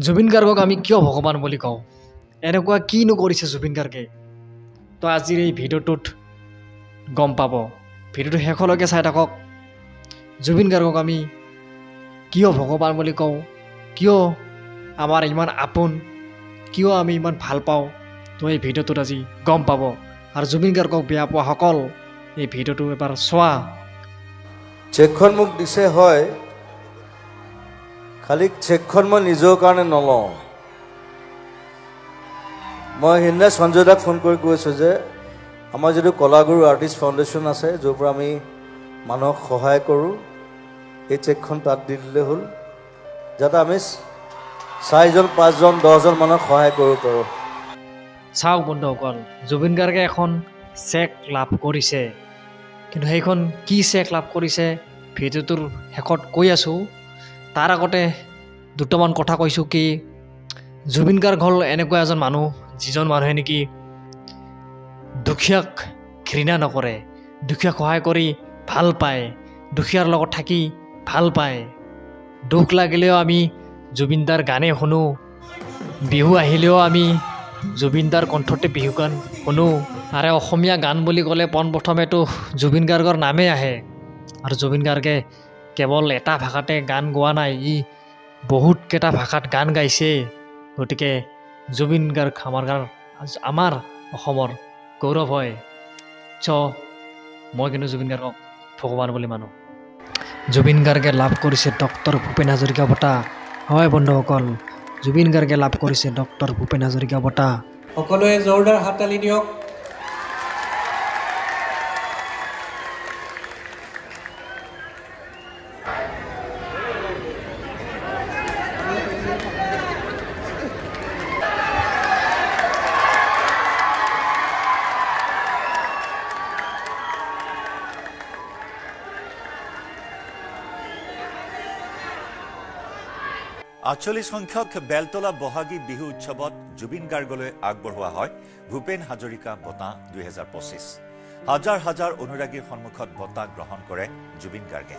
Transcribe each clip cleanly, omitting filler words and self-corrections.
জুবিন গাৰ্গক আমি কিয় ভগৱান বুলি কওঁ? এনেকুৱা কিনো কৰিছে জুবিন গাৰ্গে? তো আজিৰ এই ভিডিঅ'টোত গম পাব। ভিডিঅ'টো শেষলৈকে চাই থাকক। জুবিন গাৰ্গক আমি কিয় ভগৱান বুলি কওঁ, কিয় আমাৰ ইমান আপোন, কিয় আমি ইমান ভাল পাওঁ, তো এই ভিডিঅ'টোত আজি গম পাব। আৰু জুবিন গাৰ্গক বেয়া পোৱাসকল এই ভিডিঅ'টো এবাৰ চোৱা। চেকখন মোক দিছে হয়, খালি চেকখন মই নিজৰ কাৰণে নলওঁ। মই সেইদিনা সঞ্জয় দাক ফোন কৰি কৈছোঁ যে আমাৰ যিটো কলাগুৰু আৰ্টিষ্ট ফাউণ্ডেশ্যন আছে, য'ৰ পৰা আমি মানুহক সহায় কৰোঁ, এই চেকখন তাত দি দিলে হ'ল, যাতে আমি 4জন 5জন 10জন মানুহক সহায় কৰিব পাৰোঁ। চাওক বন্ধুসকল, জুবিন গাৰ্গে এখন চেক লাভ কৰিছে, কিন্তু সেইখন কি চেক লাভ কৰিছে ভিডিঅ'টোৰ শেষত কৈ আছোঁ। তাৰ আগতে দুটামান কথা কৈছোঁ কি জুবিন গাৰ্গ হ'ল এনেকুৱা এজন মানুহ, যিজন মানুহে নেকি দুখীয়াক ঘৃণা নকৰে, দুখীয়াক সহায় কৰি ভাল পায়, দুখীয়াৰ লগত থাকি ভাল পায়। দুখ লাগিলেও আমি জুবিনদাৰ গানেই শুনো, বিহু আহিলেও আমি জুবিনদাৰ কণ্ঠতে বিহু গান শুনো। আৰু অসমীয়া গান বুলি ক'লে পোনপ্ৰথমেতো জুবিন গাৰ্গৰ নামেই আহে। আৰু জুবিন গাৰ্গে কেৱল এটা ভাষাতে গান গোৱা নাই, ই বহুতকেইটা ভাষাত গান গাইছে। গতিকে জুবিন গাৰ্গ আমাৰ অসমৰ গৌৰৱ হয়। চ' মই কিন্তু জুবিন গাৰ্গক ভগৱান বুলি মানো। জুবিন গাৰ্গে লাভ কৰিছে ডক্টৰ ভূপেন হাজৰিকা বঁটা। হয় বন্ধুসকল, জুবিন গাৰ্গে লাভ কৰিছে ডক্টৰ ভূপেন হাজৰিকা বঁটা। সকলোৱে জোৰদাৰ হাততালি দিয়ক। আঠচল্লিশ সংখ্যক বেলতলা বহাগী বিহু উৎসৱত জুবিন গাৰ্গলৈ আগবঢ়োৱা হয় ভূপেন হাজৰিকা বঁটা 2025। হাজাৰ হাজাৰ অনুৰাগীৰ সন্মুখত বঁটা গ্ৰহণ কৰে জুবিন গাৰ্গে।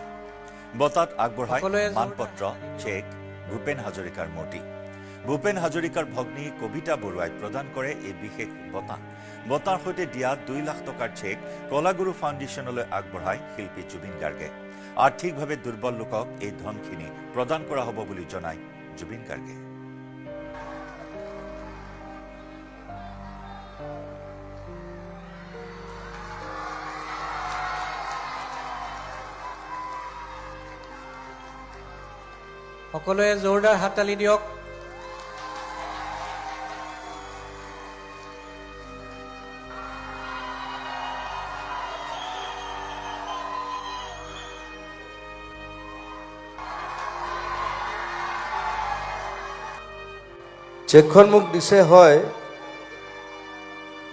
বঁটাত আগবঢ়ায় মানপত্ৰ, চেক, ভূপেন হাজৰিকাৰ মূৰ্তি। ভূপেন হাজৰিকাৰ ভগ্নী কবিতা বৰুৱাই প্ৰদান কৰে এই বিশেষ বঁটা। বঁটাৰ সৈতে দিয়া 2 লাখ টকাৰ চেক কলাগুৰু ফাউণ্ডেশ্যনলৈ আগবঢ়ায় শিল্পী জুবিন গাৰ্গে। আৰ্থিকভাৱে দুৰ্বল লোকক এই ধনখিনি প্ৰদান কৰা হ'ব বুলি জনায় জুবিন গাৰ্গে। সকলোৱে জোৰদাৰ হাততালি দিয়ক। চেকখন মোক দিছে হয়,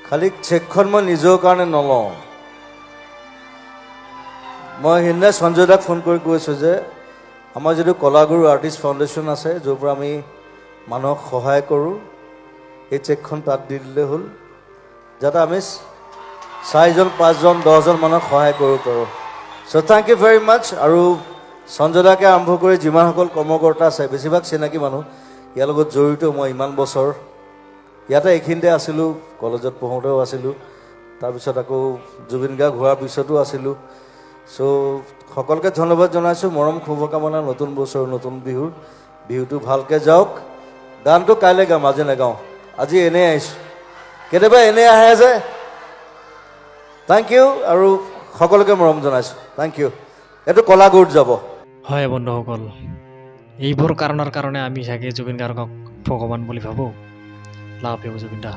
খালি চেকখন মই নিজৰ কাৰণে নলওঁ। মই সেইদিনা সঞ্জয় দাক ফোন কৰি কৈছোঁ যে আমাৰ যিটো কলাগুৰু আৰ্টিষ্ট ফাউণ্ডেশ্যন আছে, য'ৰ পৰা আমি মানুহক সহায় কৰোঁ, এই চেকখন তাত দি দিলে হ'ল, যাতে আমি 4জন 5জন 10জন মানুহক সহায় কৰিব পাৰোঁ। So thank you very much. আৰু সঞ্জয় দাকে আৰম্ভ কৰি যিমানসকল কৰ্মকৰ্তা আছে, বেছিভাগ চিনাকি মানুহ ইয়াৰ লগত জড়িত। মই ইমান বছৰ ইয়াতে এইখিনিতে আছিলোঁ, কলেজত পঢ়োঁতেও আছিলোঁ, তাৰপিছত আকৌ জুবিন গাৰ্গ হোৱাৰ পিছতো আছিলোঁ। চ' সকলোকে ধন্যবাদ জনাইছোঁ। মৰম শুভকামনা, নতুন বছৰ নতুন বিহুৰ বিহুটো ভালকৈ যাওক। গানটো কাইলৈ গাম, আজি নাগাওঁ, আজি এনেই আহিছোঁ, কেতিয়াবা এনেই আহে যে। Thank U আৰু সকলোকে মৰম জনাইছোঁ। Thank U. এইটো কলাগুৰুত যাব। হয় বন্ধুসকল, এইবোৰ কাৰণৰ কাৰণে আমি চাগে জুবিন গাৰ্গক ভগৱান বুলি ভাবোঁ। লাভ you Zubeen the.